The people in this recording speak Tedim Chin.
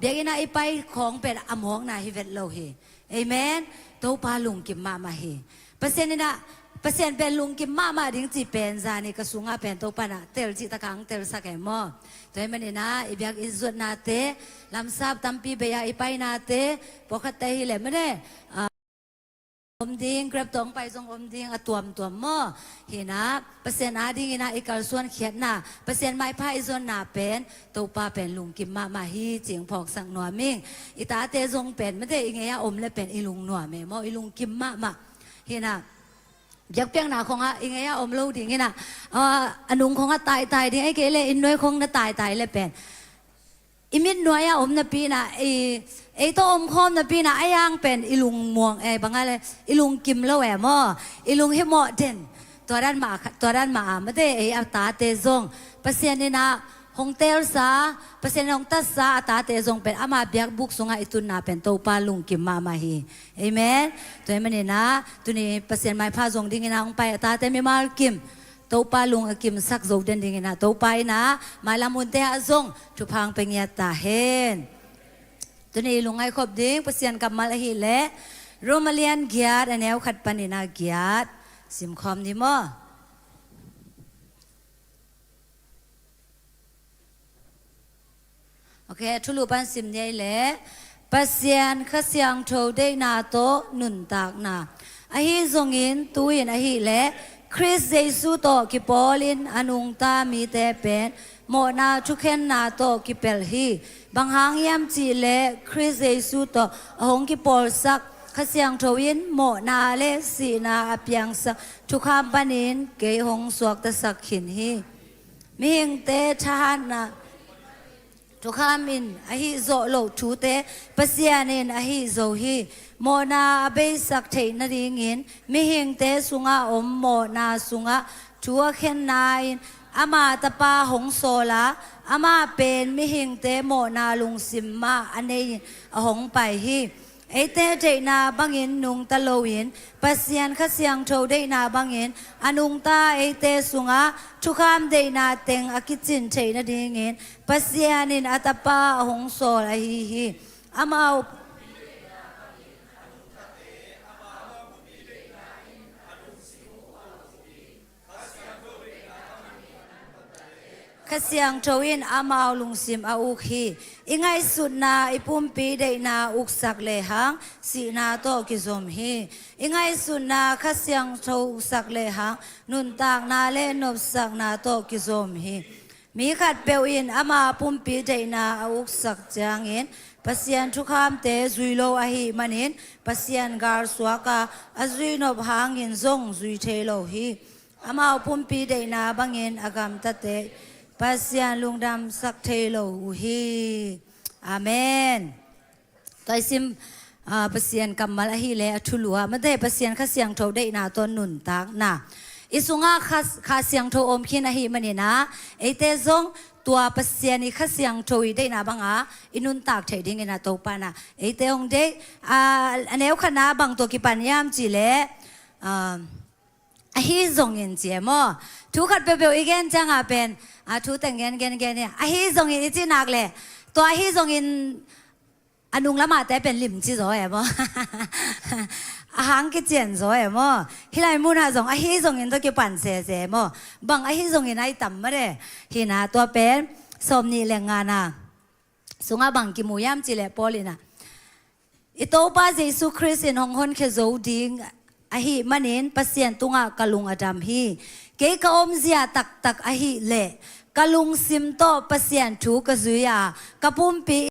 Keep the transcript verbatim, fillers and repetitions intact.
Biakinn ah i pai khawng pen a mawkna hi vet lo hi. Amen. Topa lungkim mahmah hi. Pasian in ah, Pasian pen lungkim mahmah ding cih pen zan hi ka sungah pen Topa in ah tel cih takah ang telsak e maw. Tua ahih manin ah i biakinn zuatnate, lamsap tampi bei ah i painate, pawlkhatte hi leh mate, ah, om ding, Grab tawh pai zong om ding, a tuamtuam maw. Hi in ah, Pasian adingin ah i kalsuan khiatna, Pasian maipha i zuanna pen, Topa pen lungkim mahmah hi cih phawksak nuam ing. I tate zong pen mate i ngei ah om leh pen i lungnuam e maw, i lungkim mahmah. Hi in ah, biakpiakna khawng ah i ngei ah om lo ding hi in ah, ah, a nung khawng ah taitai ding, ahih kei leh inn nuai khawng na taitai leh pen i mit nuai ah om napi in ah, i, ei tawh om khawm napi in ah, a yang pen i lungmuang, eh, bang a leh, i lungkim lo e maw, i lunghimawh den. Tua dan mah, tua dan mah a mate, ei a tate zong Pasian in ah hong telsa, Pasian in hong tatsa a tate zong pen ama biakbuk sungah i tunna pen Topa lungkim mahmah hi. Amen. Tua ahih manin ah tuni Pasian maipha zong dingin ah hong pai a tate mimal kim, Topa lung a kimsak zo den dingin ah Topa in ah mailam hunte ah zong thupha hong pia ngiat ta hen. Tuni i lungngaih khop ding Pasian kammal ahih leh Rom a lian giat, a neu khat panin ah giat, simkhawm ni maw. Ok, a thulu pan sim ni ei leh, Pasian Kha Siangtho deihna tawh nuntakna. Ahi zongin tu-in ahih leh Khrist Jesu tawh kipawlin a nungta mite pen mawhna thukhenna tawh kipelh hi. Bang hang hiam cih leh Khrist Jesu tawh a hong kipawlsak Kha Siangtho in mawhna leh sihna a piangsak thukham panin kei hong suaktasak khin hi. Mihingte thahatna thukham in ahi zawh loh thute Pasian in ahi zo hi. Mawhna a beisak theih nadingin mihingte sungah om mawhna sungah thu a khenna in ama Tapa hong sawl a, amah pen mihingte mawhna lungsim mah a nei-in a hong pai hi. Eite deihna bangin nungta loin, Pasian Kha Siangtho deihna bangin a nungta eite sungah thukham deihna teng a kicin theih nadingin Pasian in a Tapa a hong sawl ahi hi. Amau Kha Siangtho in amau lungsim a uk hi. I ngaihsutna i pumpi deihna uksak lehang sihna tawh kizom hi. I ngaihsutna Kha Siangtho uksak lehang nuntakna leh nopsakna tawh kizom hi. Mi khatpeuh in ama pumpi deihna a uksak ciangin Pasian thukhamte zui lo ahih manin Pasian galsuak a, a zuinop hangin zong zui thei lo hi. Amau pumpi deihna bangin a gamtate Pasian lungdamsak thei lo uh hi. Amen. Tua i sim, ah, Pasian kammal ahih leh a thulu ah mate Pasian Kha Siangtho deihna tawh nuntakna. I sungah Kha, Kha Siangtho om khin ahih manin ah eite zong tua Pasian i Kha Siangtho i deihna bangah i nuntak theih dingin ah Topa in ah eite hong deih. Ah, a neu khatna bang tawh kipan hiam cih leh, ah, ahi zongin ci e maw? Thu khat peuhpeuh i gen ciangah pen, a, thu teng gen, gen, gen hi. Ahi zongin i cih nak leh, tua ahi zongin a nung lamahte pen limci zaw e maw? A hang kician zaw e maw? Hih lai munah zong ahi zongin tawh kipan sese maw? Bang ahi zongin a i tam mah de. Hi in ah tua pen sawmnih leh ngana sungah bang kimu hiam cih leh Paul in ah, i Topa Jesu Khrist in hong honkhia zo ding ahih manin Pasian tungah ka lung a dam hi. Kei ka omzia taktak ahih leh ka lungsim tawh Pasian thu ka zui a, ka pumpi